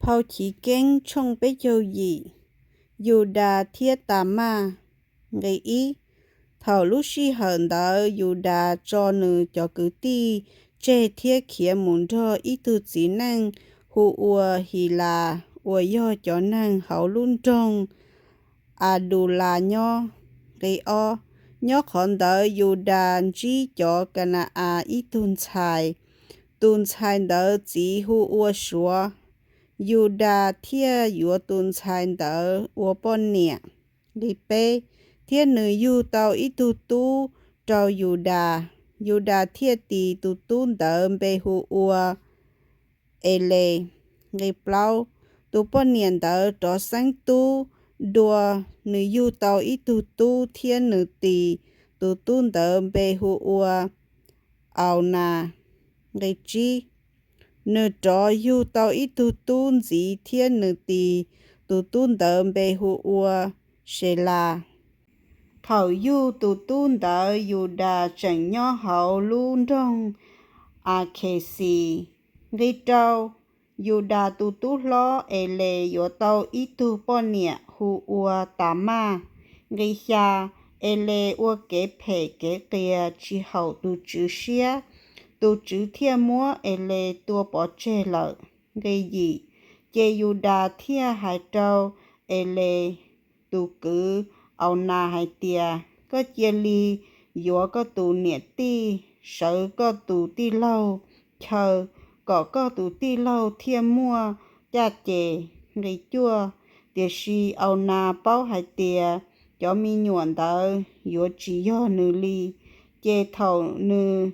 Phau Chiv Keeb tshooj peb caug yim. Yudas thiab Tamaj. Nqe ib. Thaum lub sij hawm ntawd Yudas tso nws cov kwv tij tseg thiab khiav mus nrog ib tug txiv neej hu ua Hilas uas yog cov neeg hauv lub nroog Adulas nyob. Nqe ob. Nyob qhov ntawd Yudas ntsib cov Ka na-as ib tug ntxhais, tus ntxhais ntawd txiv hu ua Suav. Yudas thiaj yuav tus ntxhais ntawd ua poj niam. Nqe peb. Thiab nws yug tau ib tug tub rau Yudas, Yudas thiaj tis tus tub ntawd npe hu ua Eles. Nqe plaub. Tus poj niam ntawd rov xeeb tub dua, nws yug tau ib tug tub thiab nws tis tus tub ntawd npe hu ua Aunas. Nqe tsib. Nws rov yug tau ib tug tub ntxiv thiab nws tis tus tub ntawd npe hu ua Selas. Thaum yug tus tub ntawd Yudas tseem nyob hauv lub nroog Akhesis. Nqe rau. Yudas tus tub hlob Eles yuav tau ib tug poj niam hu ua Tamaj. Nqe xya. Eles ua kev phem kev qias tsis haum tus Tswv siab, tus Tswv thiaj muab Eles tua pov tseg lawm. Nqe yim. Ces Yudas thiaj hais rau Eles tus kwv Aunas hais tias, koj cia li yuav koj tus niam tij, sawv koj tus tij laug chaw, kom koj tus tij laug thiaj muaj caj ces. Nqe cuaj. Tiam sis Aunas paub hais tias cov me nyuam ntawd yuav tsis yog nws li, ces thaum nws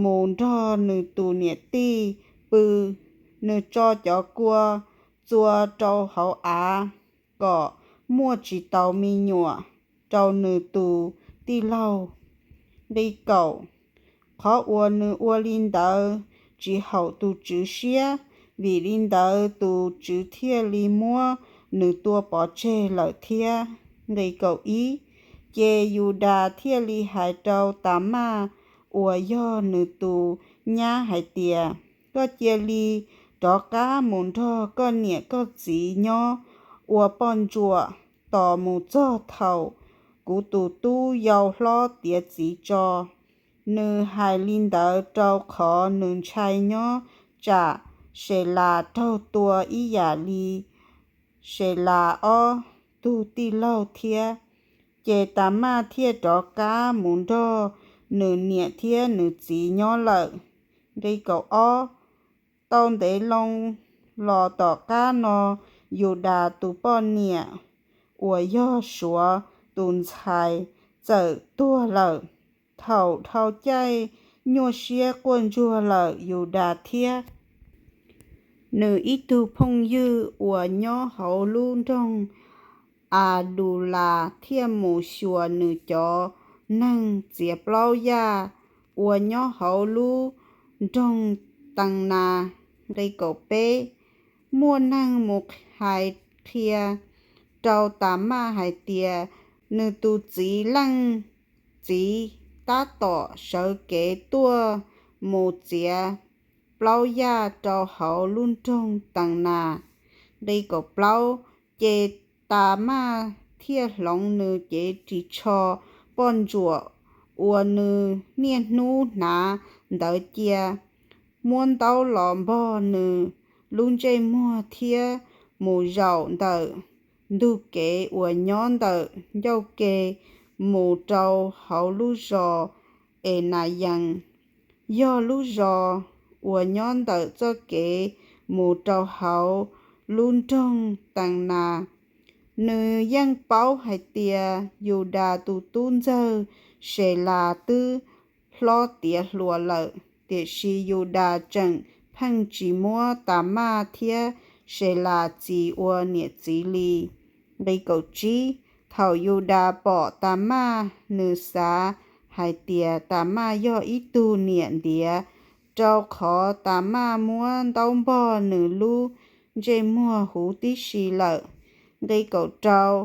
mus nrog nws tus niam tij pw, nws tso cov kua txua rau hauv av kom muaj tsis taus me nyuam rau nws tus tij laug. Nqe kaum. Qhov uas nws ua li ntawd tsis haum tus Tswv siab, vim li ntawd tus Tswv thiaj li muab nws tua pov tseg lawm thiab. Nqe kaum ib. Ces Yudas thiaj li hais rau Tamaj uas yog nws tus nyab hais tias, koj cia li rov qab mus nrog koj niam koj txiv nyob ua poj ntsuam tos mus txog thaum kuv tus tub yau hlob tiav txiv tso. Nws hais li ntawd rau qhov nws ntshai nyob tsam Selas raug tua ib yam li Selas ob tug tij laug thiab. Ces Tamaj thiaj rov qab mus nrog nws niam thiab nws txiv nyob lawm. Nqe kaum ob. Tau ntev loo los tom qab no, Yudas tus poj niam uas yog Suav tus ntxhais txawm tuag lawm. Thaum dhau caij nyuaj siab quaj ntsuag lawm, Yudas thiab nws ib tug phooj ywg uas nyob hauv lub nroog Adulas thiaj mus xyuas nws cov neeg txiav plaub yaj uas nyob hauv lub nroog Tee Nas. Nqe kaum peb. Muaj neeg mus hais qhia rau Tamaj hais tias nws tus txiv leej txiv tab tom sawv kev tuaj mus txiav plaub yaj rau hauv lub nroog Tee Nas. Nqe kaum plaub. Ces Tamaj thiaj hloov nws cev ris tsho poj ntsuam uas nws niaj hnub hnav ntawd cia, muab ntaub los npog nws lub ntsej muag thiab mus zaum ntawm ntug kev uas nyob ntawm ncauj ke mus rau hauv lub zos Enayees, yog lub zos uas nyob ntawm txoj kev mus rau hauv lub nroog Tee Nas. Nws yeej paub hais tias Yudas tus tub ntxawg Selas twb hlob tiav hluas lawm, tiam sis Yudas tseem pheej tsis muab Tamaj thiab Selas txis ua niam txiv li. Nqe kaum tsib. Thaum Yudas pom Tamaj, nws xav hais tias Tamaj yog ib tug niam ntiav, rau qhov Tamaj muab ntaub npog nws lub ntsej muag huv tib si lawm. Nqe kaum rau.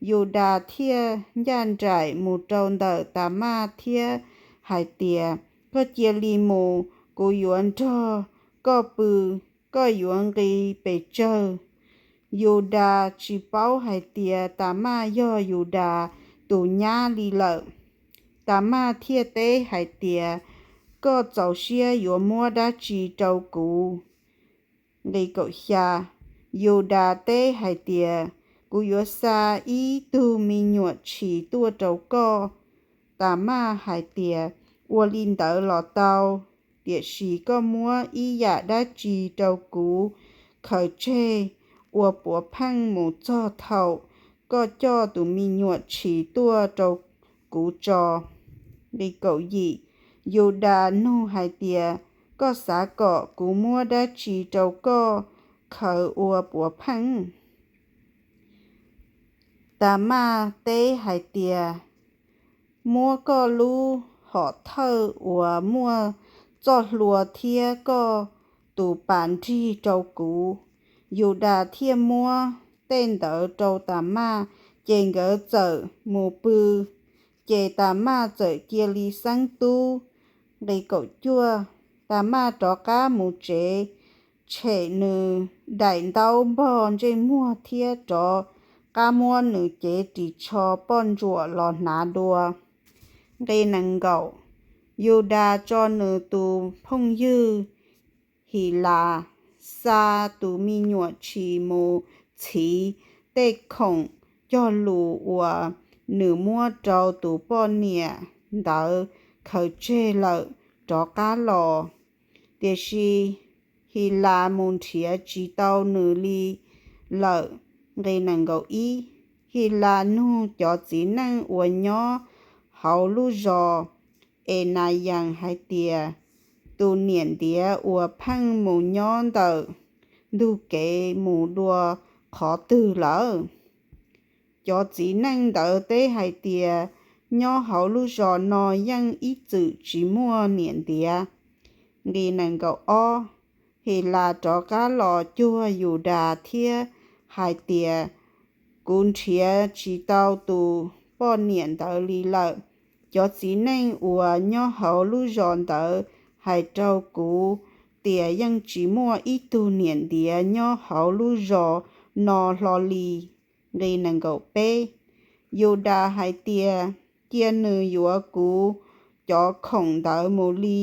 Yudas thiaj ncaj nraim mus rau ntawm Tamaj thiab hais tias, koj cia li mus, kuv yuav nrog koj pw. koj yuav nqis pes tsawg? Yudas tsis paub hais tias Tamaj yog Yudas tus nyab li lawm. Tamaj thiaj teb hais tias, Koj txaus siab yuav muab dab tsi rau kuv? Nqi kaum xya, Yudas teb hais tias, Kuv yuav xa ib tug me nyuam tshis tuaj rau koj. Tamaj hais tias, Ua li ntawd los tau, tiam sis koj muab ib yam dab tsi rau kuv khaws tseg ua puav pheej mus txog thaum koj coj tus me nyuam tshis tuaj rau kuv tso. Nqi kaum yim, Yudas nug hais tias, Koj xav kom kuv muab dab tsi rau koj khaws ua puav pheej? Tamaj teb hais tias, Muab koj lub hom thawj uas muaj txoj hlua thiab koj tus pas nrig rau kuv. Yudas thiaj muab tej ntawd rau Tamaj, ces nkawd txawm mus pw. Ces Tamaj txawm cia li xeeb tub. Nqi kaum cuaj, Tamaj rov qab mus tsev, tshem nws daim ntaub npog ntsej muag thiab rov qab muab nws cev ris tsho poj ntsuam los hnav dua. Nqi nees nkaum, Yudas tso nws tus phooj ywg Hilas xa tus me nyuam tshis mus txhiv tej khoom cog lus uas nws muab rau tus poj niam ntawd khaws tseg lawm rov qab los. Tiam sis Hilas mus nrhiav tsis tau nws li lawm. Nqi nees nkaum ib, Hilas nug cov txiv neej uas nyob hauv lub zos Enayees hais tias, Tus niam ntiav uas pheej mus nyob ntawm ntug kev mus dua qhov twg lawm? Cov txiv neej ntawd teb hais tias, Nyob hauv lub zos no yeej ib txwm tsis muaj niam ntiav. Nqi nees nkaum ob, Hilas rov qab los cuag Yudas thiab hais tias, Kuv nrhiav tsis tau tus poj niam ntawd li lawm. Cov txiv neej uas nyob hauv lub zos ntawd hais rau kuv tias yeej tsis muaj ib tug niam ntiav nyob hauv lub zos no hlo li. Nqi nees nkaum peb, Yudas hais tias, Cia nws yuav kuv cov khoom ntawd mus li,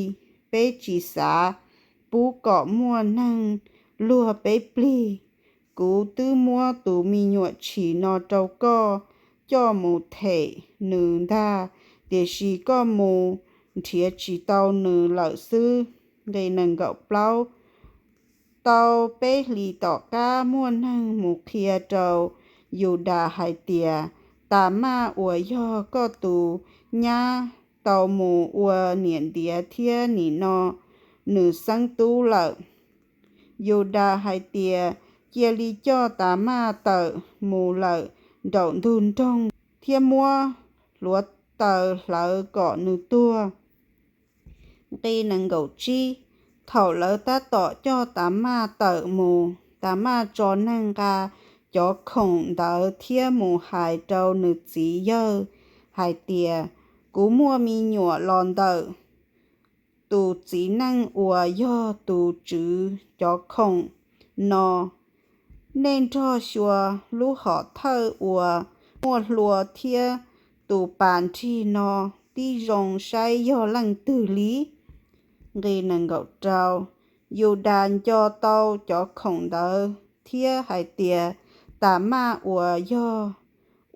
peb tsis xav pub kom muaj neeg luag peb plig. Kuv twb muab tus me nyuam tshis no rau koj coj mus them nws ntag, tiam sis koj mus nrhiav tsis tau nws lawm xwb. Nqi nees nkaum plaub, Tau peb hlis tom qab muaj neeg mus qhia rau Yudas hais tias, Tamaj uas yog koj tus nyab tau mus ua niam ntiav thiab nim no nws xeeb tub lawm. Yudas hais tias, Cia li coj Tamaj tawm mus lawm nraum ntug nroog thiab muab hluav taws hlawv kom nws tuag. Nqi nees nkaum tsib, Thaum lawv tab tom coj Tamaj tawm mus, Tamaj tso neeg nqa cov khoom ntawd thiab mus hais rau nws txiv yawg hais tias, Kuv muaj me nyuam los ntawm tus txiv neej uas yog tus tswv cov khoom no. Nej nrog xyuas lub hom thawj uas muaj hlua thiab tus pas nrig no tib zoo saib yog leej twg li. Nqi nees nkaum rau, Yudas nco tau cov khoom ntawd thiab hais tias, Tamaj uas yog,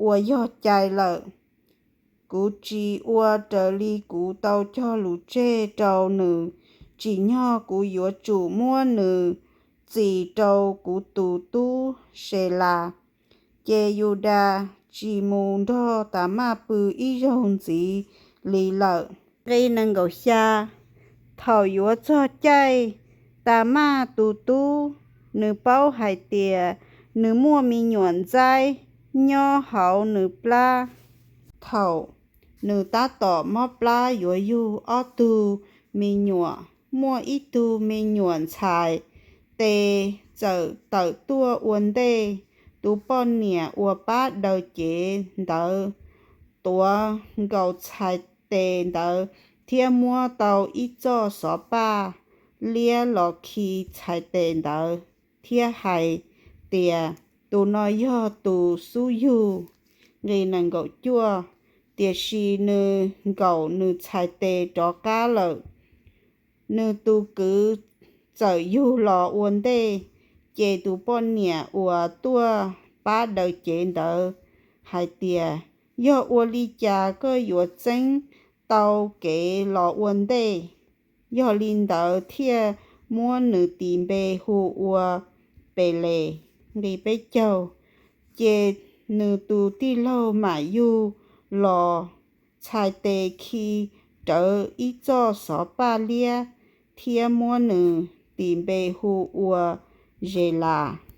uas yog cai lawm. Kuv tsis ua raws li kuv tau cog lus tseg rau nws, tsim nyog kuv yuav tsum muab nws txis rau kuv tus tub Selas. Ces Yudas tsis mus nrog Tamaj pw ib zaug ntxiv li lawm. Nqi nees nkaum xya, Thaum yuav txog caij, Tamaj tus tub, nws paub hais tias nws muaj me nyuam ntxaib nyob hauv nws plab. Thaum nws tab tom mob plab yuav yug ob tug me nyuam, muaj ib tug me nyuam ntxhais tes txawm tawm tuaj ua ntej. Tus poj niam uas pab daws cev ntawd tuav nkaus txhais tes ntawd thiab muab tau ib txoj xov paj liab los khi txhais tes ntawd thiab hais tias, Tus no yog tus xub yug. Nqe nees nkaum cuaj. Tiam sis nws nkaum nws txhais tes rov qab lawm, nws tus kwv txawm yug los ua ntej. Ces tus poj niam uas tuaj pab daws cev ntawd hais tias, Yog ua li cas koj yuav txeeb tau kev los ua ntej? Yog li ntawd thiaj muab nws tis npe hu ua Peles. Nqe peb caug. Ces nws tus tij laug mam yug los txhais tes khi rawv ib txoj xov paj liab thiab muab nws tis npe hu ua Zelas.